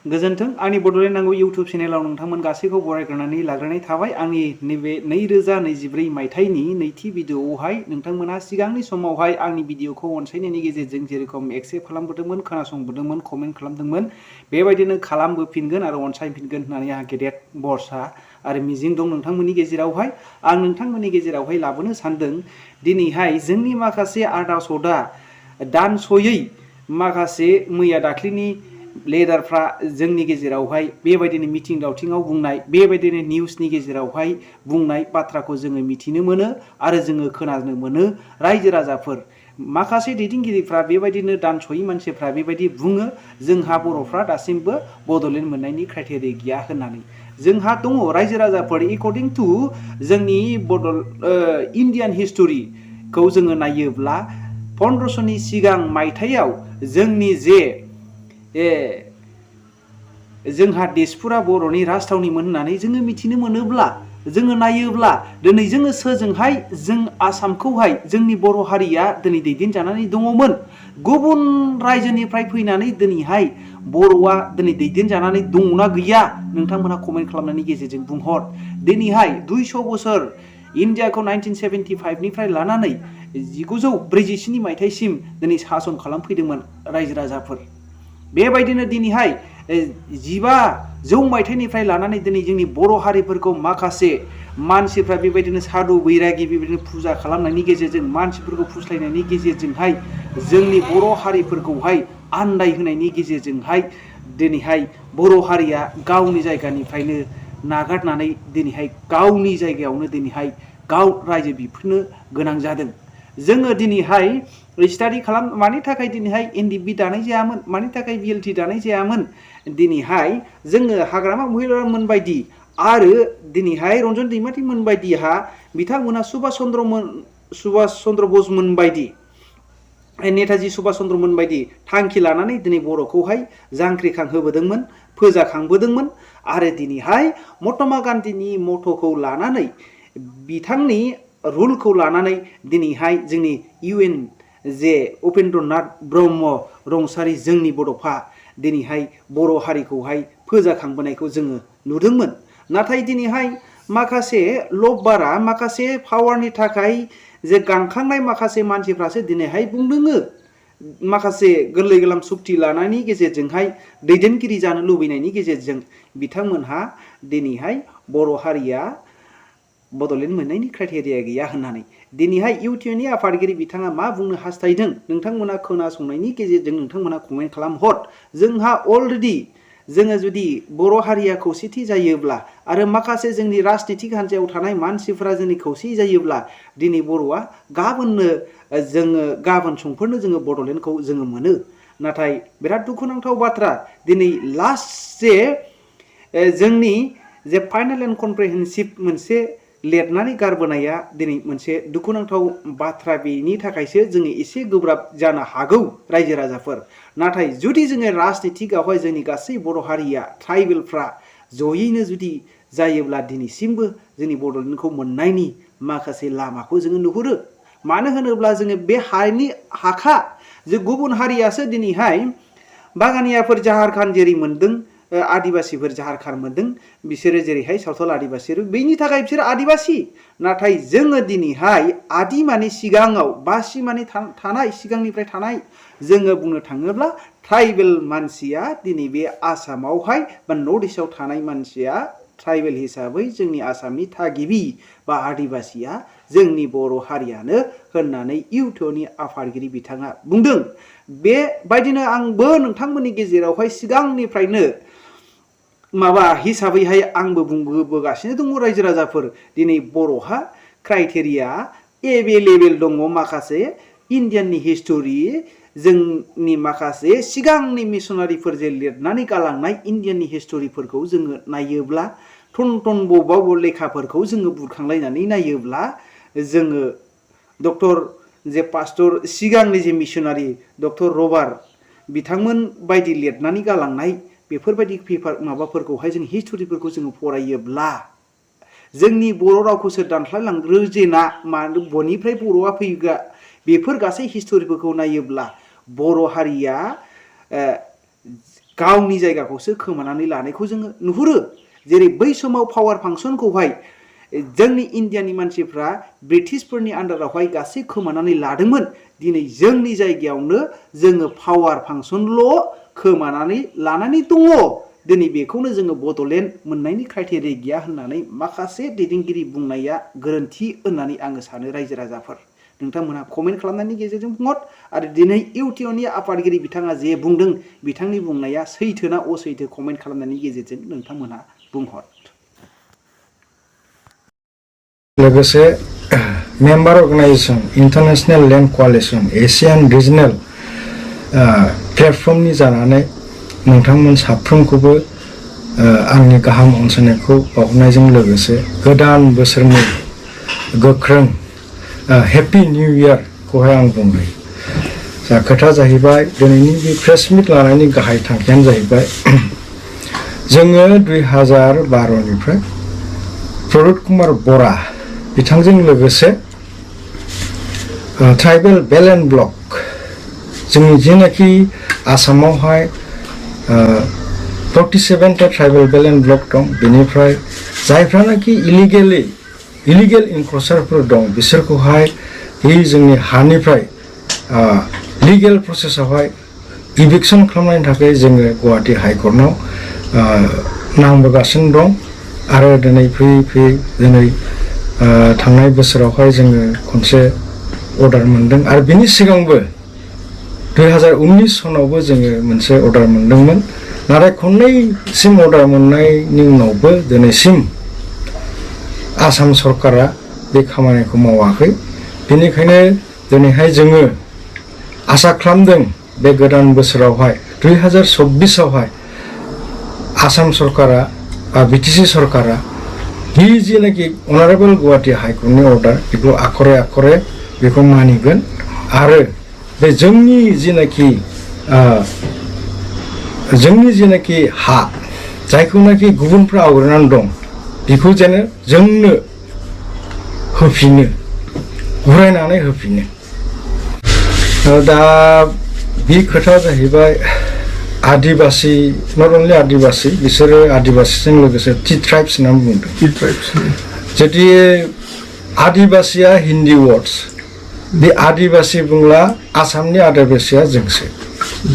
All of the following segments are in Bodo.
गोजोन्थों आंनि बड'लेण्ड नांगौ इउटुब चेनेलाव नोंथांमोन गासैखौ बरायग्रोनानै लाग्रोनाय थाबाय। आंनि नैबे 2024 मायथाइनि नैथि भिडिअआवहाय नोंथांमोना सिगांनि समावहाय आंनि भिडिअखौ अनसायनायनि गेजेरजों जेरेखम एक्सेप्ट खालामबोदोंमोन, खोनासंबोदोंमोन, कमेन्ट खालामदोंमोन, बेबायदिनो खालामबोफिनगोन आरो अनसायफिनगोन होननानै आंहा गेदेर भरसा आरो मिजिं दं नोंथांमोननि गेजेरावहाय। आं नोंथांमोननि गेजेरावहाय लाबोनो सानदों दिनैहाय जोंनि माखासे आदा सदा दानस'यै माखासे मैया दाख्लिनि लेडारफ्रा जोंनि गेजेरावहाय बेबायदिनो मिटिं दावथिङाव बुंनाय, बेबायदिनो निउसनि गेजेरावहाय बुंनाय बाथ्राखौ जोङो मिथिनो मोनो आरो जोङो खोनानो मोनो। रायजो राजाफोर माखासे दैदेनगिरिफ्रा बेबायदिनो दानस'यै मानसिफ्रा बेबायदि बुङो जोंहा बर'फ्रा दासिमबो बड'लेण्ड मोननायनि क्राइटेरिया गैया होननानै। जोंहा दङ रायजो राजाफोर एकर्डिं टु जोंनि इण्डियान हिस्ट'रिखौ जोङो नायोब्ला 1500नि सिगां मायथाइयाव जोंनि जे जोंहा दिसपुरा बर'नि राजथावनिमोन होननानै जोङो मिथिनो मोनोब्ला, जोङो नायोब्ला दिनै जोङो सोरजोंहाय जों आसामखौहाय जोंनि बर' हारिया दिनै दैदेनजानानै दङमोन। गुबुन रायजोनिफ्राय फैनानै दिनैहाय बर'आ दिनै दैदेनजानानै दंना गैया नोंथांमोनहा कमेन्ट खालामनायनि गेजेरजों बुंहर। दिनैहाय 200 बोसोर इन्डियाखौ 1975 निफ्राय लानानै 1947 मायथाइसिम दिनै सासन खालामफैदोंमोन रायजो राजाफोर। बेबायदिनो दिनैहाय 1500 मायथाइनिफ्राय लानानै दिनै जोंनि बर' हारिफोरखौ माखासे मानसिफ्रा बेबायदिनो सादु बैरागि बेबायदिनो फुजा खालामनायनि गेजेरजों मानसिफोरखौ फुस्लायनायनि गेजेरजोंहाय जोंनि बर' हारिफोरखौहाय आन्दाय होनायनि गेजेरजोंहाय दिनैहाय बर' हारिया गावनि जायगानिफ्रायनो नागारनानै दिनैहाय गावनि जायगायावनो दिनैहाय गाव रायजो बिफिननो गोनां जादों। जोङो दिनैहाय स्टाडि खालाम मानि थाखाय दिनैहाय एनडिबि दानाय जायामोन, मानि थाखाय बिएलटि दानाय जायामोन, दिनैहाय जोङो हाग्रामा महिलारिमोन बायदि आरो दिनैहाय रन्जन दैमारिमोन बायदिहा बिथांमोना सुभाष चन्द्र बसमोन बायदि, नेताजि सुभाष चन्द्रमोन बायदि थांखि लानानै दिनै बर'खौहाय जांख्रिखांहोबोदोंमोन, फोजाखांबोदोंमन आरो दिनैहाय महात्मा गान्धीनि मथ'खौ लानानै बिथांनि रुलखौ लानानै दिनैहाय जोंनि UN जे उपेन्द्रनाथ ब्रह्म रुंसारि जोंनि बड'फा दिनैहाय बर' हारिखौहाय फोजाखांबोनायखौ जोङो नुदोंमोन। नाथाय दिनैहाय माखासे लबबारा माखासे पावारनि थाखाय जे गांखांनाय माखासे मानसिफ्रासो दिनैहाय बुंदोङो माखासे गोरलै गोलाम सुक्ति लानायनि गेजेरजोंहाय दैदेनगिरि जानो लुबैनायनि गेजेरजों बिथांमोनहा दिनैहाय बर' हारिया बड'लेण्ड मोननायनि क्राइटेरिया गैया होननानै। दिनैहाय UTOनि आफादगिरि बिथाङा मा बुंनो हास्थायदों नोंथांमोना खोनासंनायनि गेजेरजों नोंथांमोना कमेन्ट खालामहर। जोंहा अलरेडि जोङो जुदि बर' हारिया खौसेथि जायोब्ला आरो माखासे जोंनि राजनितिक हान्जायाव थानाय मानसिफोरा जोंनि खौसे जायोब्ला दिनै बर'आ गाबोन समफोरनो जोङो बड'लेण्डखौ जोङो मोनो। नाथाय बिराद दुखुनांथाव बाथ्रा दिनै लास्ट जे जोंनि जे फाइनाल एन्ड कमप्रिहेन्सिभ मोनसे लिरनानै गारबोनाया दिनै मोनसे दुखुनांथाव बाथ्रा। बेनि थाखायसो जोङो एसे गोब्राब जानो हागौ रायजो राजाफोर। नाथाय जुदि जोङो राजनितिकआवहाय जोंनि गासै बर' हारिया ट्राइबेलफ्रा जयैनो जुदि जायोब्ला दिनैसिमबो जोंनि बड'लेण्डखौ मोननायनि माखासे लामाखौ जोङो नुहुरो। मानो होनोब्ला जोङो बे हारिनि हाखा जे गुबुन हारियासो दिनैहाय बागानियाफोर जाहारखान जेरै मोनदों, आदिबासिफोर जाहारखान मोनदों, बिसोरो जेरैहाय सावथाल आदिबासि बेनि थाखाय बिसोर आदिबासि। नाथाय जोङो दिनैहाय आदि माने सिगाङाव बासि माने थानाय सिगांनिफ्राय थानाय जोङो बुंनो थाङोब्ला ट्राइबेल मानसिया दिनै बे आसामावहाय बा नर्थ इस्टआव थानाय मानसिया ट्राइबेल हिसाबै जोंनि आसामनि थागिबि बा आदिबासिया जोंनि बर' हारियानो होननानै UTOनि आफादगिरि बिथाङा बुंदों। बेबायदिनो आंबो नोंथांमोननि गेजेरावहाय सिगांनिफ्रायनो माबा हिसाबैहाय आंबो बुंबोगासिनो दङ रायजो राजाफोर। दिनै बर'हा क्राइटेरिया एभेलेबेल दङ। माखासे इण्डियाननि हिस्ट'रि जोंनि माखासे सिगांनि मिसनारिफोर जे लिरनानै गालांनाय इण्डियाननि हिस्ट'रिफोरखौ जोङो नायोब्ला टन बबेबा लेखाफोरखौ जोङो बुरखांलायनानै नायोब्ला जोङो डक्टर जे पास्टर सिगांनि जे मिसनारि डक्टर रबार्ट बिथांमोन बायदि लिरनानै गालांनाय बेफोरबायदि पेपार माबाफोरखौहाय जों हिस्ट'रिफोरखौ जोङो फरायोब्ला जोंनि बर' रावखौ सोर दानस्लायलांग्रोजेना बनिफ्राय बर'आ फैग्रा बेफोर गासै हिस्ट'रिफोरखौ नायोब्ला बर' हारिया गावनि जायगाखौसो खोमानानै लानायखौ जोङो नुहुरो। जेरै बै समाव पावार फांसनखौहाय जोंनि इन्डियानि मानसिफ्रा ब्रिटिशफोरनि आन्डारावहाय गासै खोमानानै लादोंमोन। दिनै जोंनि जायगायावनो जोङो पावार फांसनल' खोमानानै लानानै दङ। दिनै बेखौनो जोङो बड'लेण्ड मोननायनि क्राइटेरिया गैया होननानै माखासे दैदेनगिरि बुंनाया गोरोन्थि होननानै आङो सानो। रायजो राजाफोर नोंथांमोनहा कमेन्ट खालामनायनि गेजेरजों बुंहर आरो दिनै इउटिअनि आफादगिरि बिथाङा जे बुंदों बिथांनि बुंनाया सैथो ना असैथो कमेन्ट खालामनायनि गेजेरजों नोंथांमोनहा बुंहर। लोगोसे मेम्बार अर्गानाइजेशन इन्टारनेशनल लेन्ड क'लिशन एशियान रिजनेल प्लेटफर्मनि जानानै नोंथांमोन साफ्रोमखौबो आंनि गाहाम अनसायनायखौ बावहरनायजों लोगोसे गोदान बोसोरनि गोख्रों हेपि निउ इयारखौहाय आं बुंबाय। जा खोथा जाहैबाय दिनैनि बे प्रेस मिट लानायनि गाहाय थांखियानो जाहैबाय जोङो 2012निफ्राय प्रदुत कुमार बरा बिथांजों लोगोसे ट्राइबेल बेलेन्स ब्लक जोंनि जेनाखि आसामावहाय 47टा ट्राइबेल बेलेन्स ब्लक दं बेनिफ्राय जायफ्रानाखि इलिगेल इनक्रचारफोर दं बिसोरखौहाय बे जोंनि हानिफ्राय लिगेल प्रसेसआवहाय इभिक्सन खालामनायनि थाखाय जोङो गुवाहाटि हाइकर्टआव नांबोगासिनो दं आरो दिनै फैयै दिनै थांनाय बोसोरावहाय जोङो खनसे अर्डार मोनदों आरो बिनि सिगांबो 2019 सनावबो जोङो मोनसे अर्डार मोनदोंमोन। नाथाय खननैसिम अर्डार मोननायनि उनावबो दिनैसिम आसाम सरकारा बे खामानिखौ मावाखै। बेनिखायनो दिनैहाय जोङो आसा खालामदों बे गोदान बोसोरावहाय 2024आवहाय आसाम सरकारा बा बिटिसि सरकारा बे जेनाखि अनारेबल गुवाहाटि हाइकर्टनि अर्डार बेखौ आखरे आखरे बेखौ मानिगोन आरो बे जोंनि जेनाखि हा जायखौनाखि गुबुनफ्रा आवग्रिनानै दं बेखौ जेन जोंनो होफिनो घुरायनानै होफिनो। दा बे खोथाया जाहैबाय आदिबासि नट अनलि आदिबासि बिसोरो आदिबासिजों लोगोसे टि ट्राइब्स होननानै बुंदों। जुदि आदिबासिया हिन्दी वार्डस बे आदिबासि बुंला आसामनि आदिबासिया जोंसो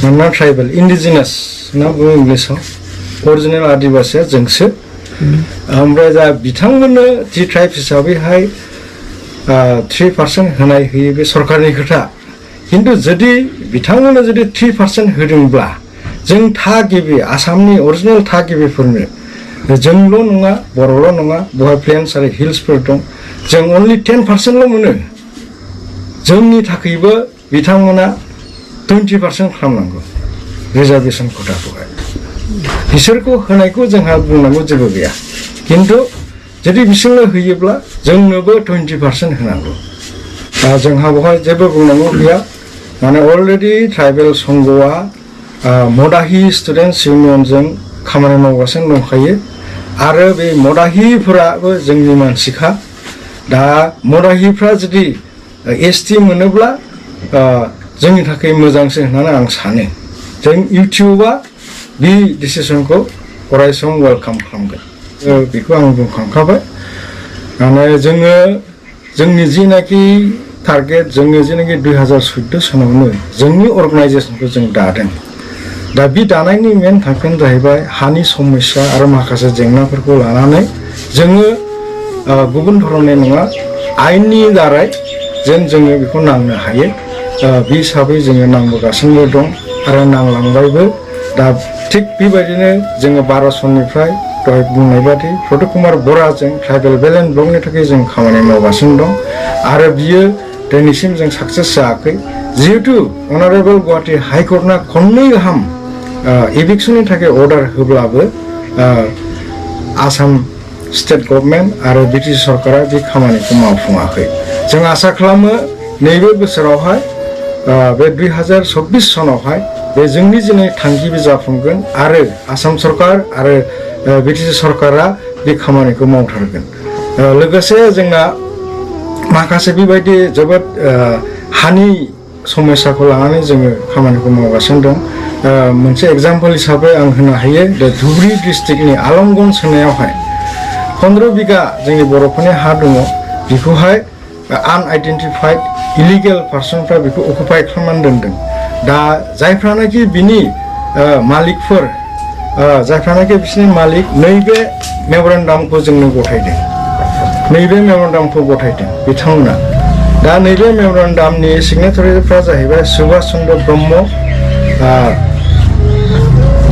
मानोना ट्राइबेल इन्डिजिनास होनना बुङो इंलिसाव अरिजिनेल आदिबासिया जोंसो। ओमफ्राय दा बिथांमोननो टि ट्राइब हिसाबैहाय 3% होनाय होयो बे सरकारनि खोथा। खिन्थु जुदि बिथांमोननो जुदि 3% होदोंब्ला जों थागिबि आसामनि अरिजिनेल थागिबिफोरनो जोंल' नङा बर'ल' नङा बहाय प्लेन्स आरो हिल्सफोर दं जों अनलि 10%ल' मोनो। जोंनि थाखायबो बिथांमोना 20% खालामनांगौ रिजार्भेसन खथाखौहाय। बिसोरखौ होनायखौ जोंहा बुंनांगौ जेबो गैया खिन्थु जुदि बिसोरनो होयोब्ला जोंनोबो 20% होनांगौ। जोंहा बेवहाय जेबो बुंनांगौ गैया माने अलरेडि ट्राइबेल संघआ मदाहि स्टुडेन्टस इउनियनजों खामानि मावगासिनो दंखायो आरो बे मदाहिफोराबो जोंनि मानसिखा। दा मदाहिफ्रा जुदि एसटि मोनोब्ला जोंनि थाखाय मोजांसो होननानै आं सानो। जों इउटिउबआ बे डिसिसनखौ अरायसम वेलकाम खालामगोन बेखौ आं बुंखांखाबाय। माने जोङो जोंनि जिनाखि टारगेट जोङो जेनाखि 2014 सनावनो जोंनि अर्गानाइजेसनखौ जों दादों। दा बे दानायनि मेन थांखियानो जाहैबाय हानि समस्या आरो माखासे जेंनाफोरखौ लानानै जोङो गुबुन धरननि नङा आयेननि दारै जेन जोङो बेखौ नांनो हायो बे हिसाबै जोङो नांबोगासिनो दं आरो नांलांबायबो। दा थिग बेबायदिनो जोङो 12 सननिफ्राय दहाय बुंनाय बादि प्रदुत कुमार बराजों ट्राइबेल बेलेन्स ब्लकनि थाखाय जों खामानि मावगासिनो दं आरो बियो दिनैसिम जों साक्सेस जायाखै। जिहेतु अनारेबल गुवाहाटि हाइकर्टआ खननै गाहाम इभिक्सननि थाखाय अर्डार होब्लाबो आसाम स्टेट गभर्नमेन्ट आरो ब्रिटिश सरकारा बे खामानिखौ मावफुङाखै। जों आसा खालामो नैबे बोसोरावहाय बे 2024 सनावहाय बे जोंनि दिनै थांखि बे जाफुंगोन आरो आसाम सरकार आरो ब्रिटिश सरकारा बे खामानिखौ मावथारगोन। लोगोसे जोंना माखासे बेबायदि जोबोद हानि समस्याखौ लानानै जोङो खामानिखौ मावगासिनो दं। मोनसे एग्जाम्पल हिसाबै आं होनो हायो धुबुरी डिस्ट्रिक्टनि आलमगन सोनायावहाय 15 बिगा जोंनि बर'फोरनि हा दङ बेखौहाय आनआइडेन्टिफाइड इलिगेल पार्सनफ्रा बेखौ अकुपाइ खालामनानै दोनदों दा जायफ्रानाखि बिनि मालिकफोर जायफ्रानाखि बिसोरनि मालिक नैबे मेमरेन्डामखौ जोंनो गथायदों बिथांमोना दा नैबे मेमरेन्डामनि सिगनेटारिफ्रा जाहैबाय सुभाष चन्द्र ब्रह्म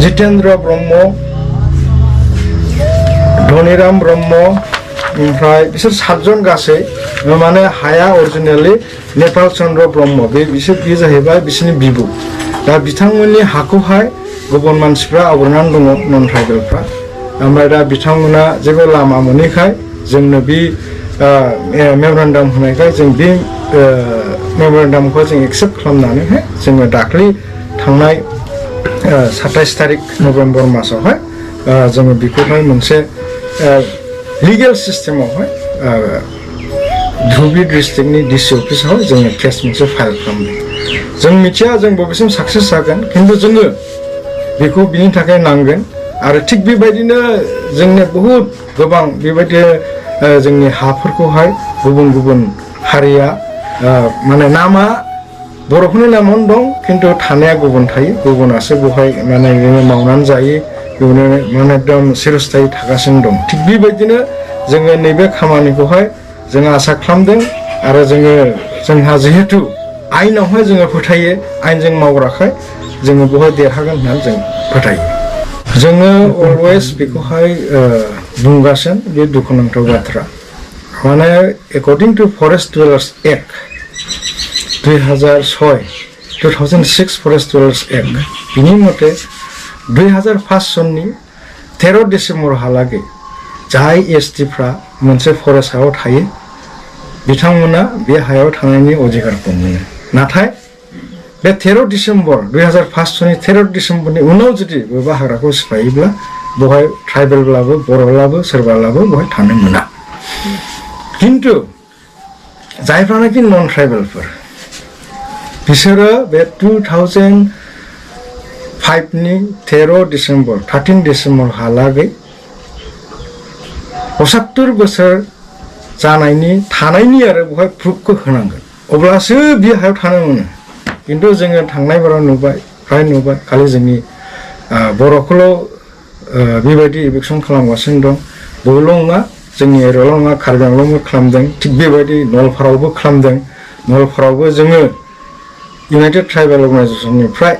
जितेन्द्र ब्रह्म धनिराम ब्रह्म ओमफ्राय बिसोर 7 जन गासै माने हाया अरिजिनेलि नेपाल चन्द्र ब्रह्म बिसोर जाहैबाय बिसोरनि बिबु दा बिथांमोननि हाखौहाय गुबुन मानसिफ्रा आवग्रिनानै दङ नन ट्राइबेलफ्रा ओमफ्राय दा बिथांमोना जेबो लामा मोनैखाय जोंनो बे मेमरेन्डाम होनायखाय जों बे मेमरेन्डामखौ जों एक्सेप्ट खालामनानैहाय जोङो दाख्लै थांनाय 27 तारिख नभेम्बर मासावहाय जोङो बेखौहाय मोनसे लिगेल सिस्टेमावहाय धुबुरी डिस्ट्रिक्टनि डिसि अफिसाव जोङो केस मोनसे फाइल खालामदों जों मिथिया जों बबेसिम साक्सेस जागोन खिन्थु जोङो बेखौ बिनि थाखाय नांगोन आरो थिग बेबायदिनो जोंनि बहुद गोबां बेबायदि जोंनि हाफोरखौहाय गुबुन गुबुन हारिया माने नामा बर'फोरनि नामावनो दं खिन्थु थानाया गुबुन थायो गुबुनासो बेवहाय माने मावनानै जायो बेयावनो माने एकदम सिरस्थायै थागासिनो दं थिग बेबायदिनो जोङो नैबे खामानिखौहाय जोङो आसा खालामदों आरो जोंहा जिहेतु आइनावहाय जोङो फोथायो आइनजों मावग्राखाय जोङो बेवहाय देरहागोन होननानै जों फोथायो जोङो अलवेज बेखौहाय बुंगासिनो बे दुखुनांथाव बाथ्रा माने according to forest dwellers act 2006 forest dwellers act बिनि मथे 2005 सननि 13 डिसेम्बरहालागै जाय एसटिफ्रा मोनसे फरेस्ट हायाव थायो बिथांमोना बे हायाव थानायनि अधिकारखौ मोनो नाथाय बे 13 डिसेम्बर 2005 सननि 13 डिसेम्बरनि उनाव जुदि बबेबा हाग्राखौ सिफायोब्ला बेवहाय ट्राइबेलब्लाबो बर'ब्लाबो सोरबाब्लाबो बेवहाय थानो मोना खिन्थु जायफ्रानाखि नन ट्राइबेलफोर बिसोरो बे 2005नि 13 डिसेम्बर 13 डिसेम्बरहालागै 75 बोसोर जानायनि थानायनि आरो बेवहाय प्रुफखौ होनांगोन अब्लासो बे हायाव थानो मोनो खिन्थु जोङो थांनाय बाराव नुबाय खालि जोंनि बर'खौल' बेबायदि इभिकसन खालामगासिनो दं बेल' नङा जोंनि एरियायावल' नङा कार्बि आंलंआवबो खालामदों थिग बेबायदि नलपारायावबो खालामदों नलपारायावबो जोङो इउनाइटेड ट्राइबेल अर्गानाइजेसननिफ्राय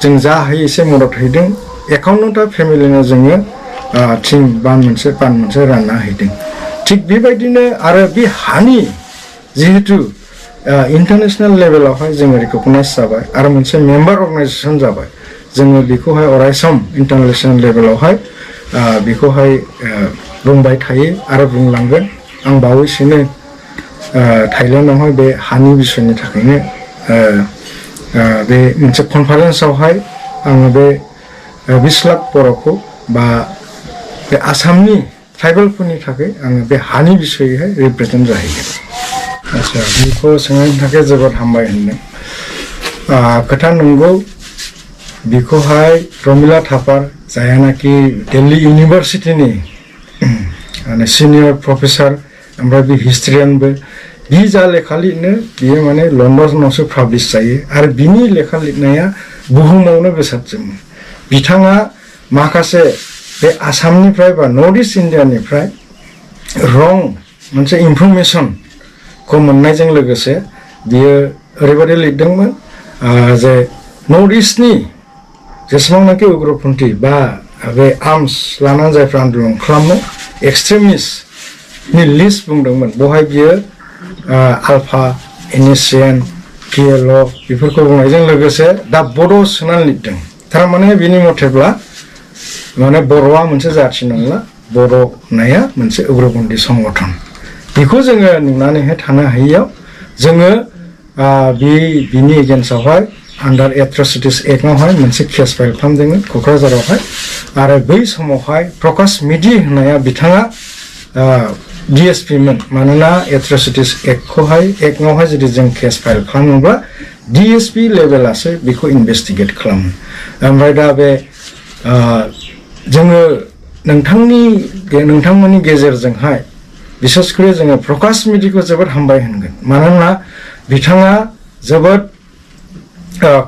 जों जा हायो एसे मदद हैदों 51टा फेमिलिनो जोङो बान मोनसे रानना हैदों थिग बेबायदिनो आरो बे हानि जिहेतु इन्टारनेशनेल लेभेलावहाय जोङो रिकगनाइज जाबाय आरो मोनसे मेम्बार अर्गानाइजेसन जाबाय जोङो बेखौहाय अरायसम इन्टारनेशनेल लेभेलावहाय बेखौहाय बुंबाय थायो आरो बुंलांगोन आं बावैसोनो थाइलेण्डआवहाय बे हानि बिसयनि थाखायनो बे मोनसे कनफारेन्सआवहाय आङो बे 20 लाख बर'खौ बा बे आसामनि ट्राइबेलफोरनि थाखाय आङो बे हानि बिसयैहाय रिप्रेजेन्ट जाहैगोन आच्छा बेखौ सोंनायनि थाखाय जोबोद हामबाय होनदों खोथा नंगौ बेखौहाय प्रमिला थापार जायानाखि दिल्ली इउनिभार्सिटिनि सिनियर प्रफेसर ओमफ्राय बे हिस्ट्रियानबो बि जा लेखा लिरनो बियो माने लन्डनावसो पाब्लिश जायो आरो बिनि लेखा लिरनाया बुहुमावनो गोसारजोबो बिथाङा माखासे बे आसामनिफ्राय बा नर्थ इस्ट इन्डियानिफ्राय रं मोनसे इनफरमेसनखौ मोननायजों लोगोसे बियो ओरैबायदि लिरदोंमोन जे नर्थ इस्टनि जेसेबांनाखि उग्रपन्थी बा बे आर्मस लानानै जायफ्रा आन्दलन खालामो एक्सट्रिमिस्टनि लिस्ट बुंदोंमोन बेवहाय बियो आल्फा एनएसएन पिएलअ बेफोरखौ बुंनायजों लोगोसे दा बड' सोनानै लिरदों थारमाने बिनि मथेब्ला माने बर'आ मोनसे जाथि नंला बर' होननाया मोनसे उग्रपन्थी संगठन बेखौ जोङो नुनानैहाय थानो हायैयाव जोङो बिनि एगेन्स्टआवहाय आन्डार एट्रसिटिस एक्टआवहाय मोनसे केस फाइल खालामदोंमोन क'क्राझारावहाय आरो बै समावहाय प्रकाश मिधि होननाया बिथाङा डिएसपि मोन मानोना एट्रसिटिस एक्टआवहाय जुदि जों केस फाइल खालामोब्ला DSP लेभेलासो बेखौ इनभेस्टिगेट खालामो ओमफ्राय दा बे जोङो नोंथांमोननि गेजेरजोंहाय बिसेसकरि जोङो प्रकाश मेधिखौ जोबोद हामबाय होनगोन मानोना बिथाङा जोबोद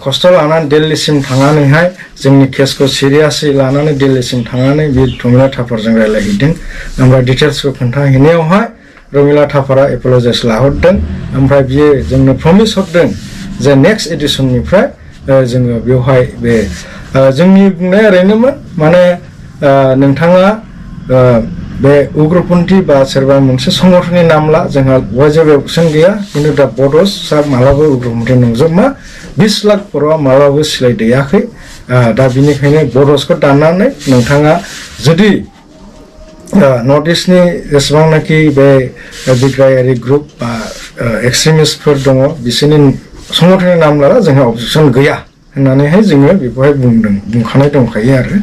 खस्थ' लानानै दिल्लीसिम थांनानैहाय जोंनि केसखौ सिरियासै लानानै दिल्लीसिम थांनानै बे रमिला थापारजों रायलायहैदों ओमफ्राय डिटेल्सखौ खोन्थाहैनायावहाय रमिला थापारा एपलजाइस लाहरदों ओमफ्राय बियो जोंनो प्रमिस हरदों जे नेक्स्ट एडिशननिफ्राय जोङो बेवहाय बे जोंनि बुंनाया ओरैनोमोन माने नोंथाङा बे उग्रपन्थी बा सोरबा मोनसे संगठननि नाम ला जोंहा जेबो अपसन गैया खिन्थु दा बड'स मालाबा उग्रपन्थी नंजोबमा 20 लाख बर'आ मालाबाबो सिलायदैयाखै दा बिनिखायनो बड'सखौ दाननानै नोंथाङा जुदि नर्थ इस्टनि जेसेबांनाखि बे बिग्रायारि ग्रुप बा एक्सट्रिमिस्टफोर दङ बिसोरनि संगठननि नाम लाला जोंहा अपसन गैया होननानैहाय जोङो बेखौहाय बुंखानाय दंखायो आरो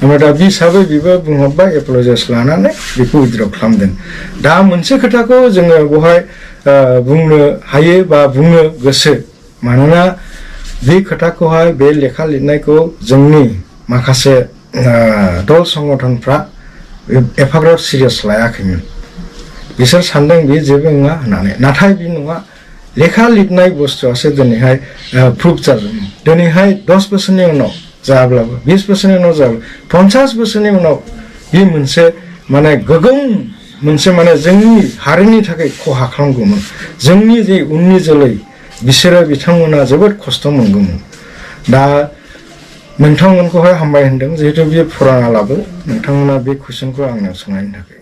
ओमफ्राय दा बे हिसाबै बेबो बुंहरबाय एपलजाइस लानानै बेखौ उइथड्र खालामदों दा मोनसे खोथाखौ जोङो बेवहाय बुंनो हायो बा बुंनो गोसो मानोना बे खोथाखौहाय बे लेखा लिरनायखौ जोंनि माखासे दल संगठनफ्रा एफाग्राब सिरियास लायाखैमोन बिसोर सानदों बे जेबो नङा होननानै नाथाय बे नङा लेखा लिरनाय बुस्थुआसो दिनैहाय प्रुफ जादों दिनैहाय 10 बोसोरनि उनाव जाब्लाबो 20 बोसोरनि उनाव जाब्लाबो 50 बोसोरनि उनाव बे मोनसे माने गोगोम मोनसे माने जोंनि हारिनि थाखाय खहा खालामगौमोन जोंनि जे उननि जोलै बिसोरो बिथांमोना जोबोद खस्थ' मोनगौमोन दा नोंथांमोनखौहाय हामबाय होनदों जिहेतु बे फुराना लाबो नोंथांमोना बे कुइसनखौ आंनाव सोंनायनि थाखाय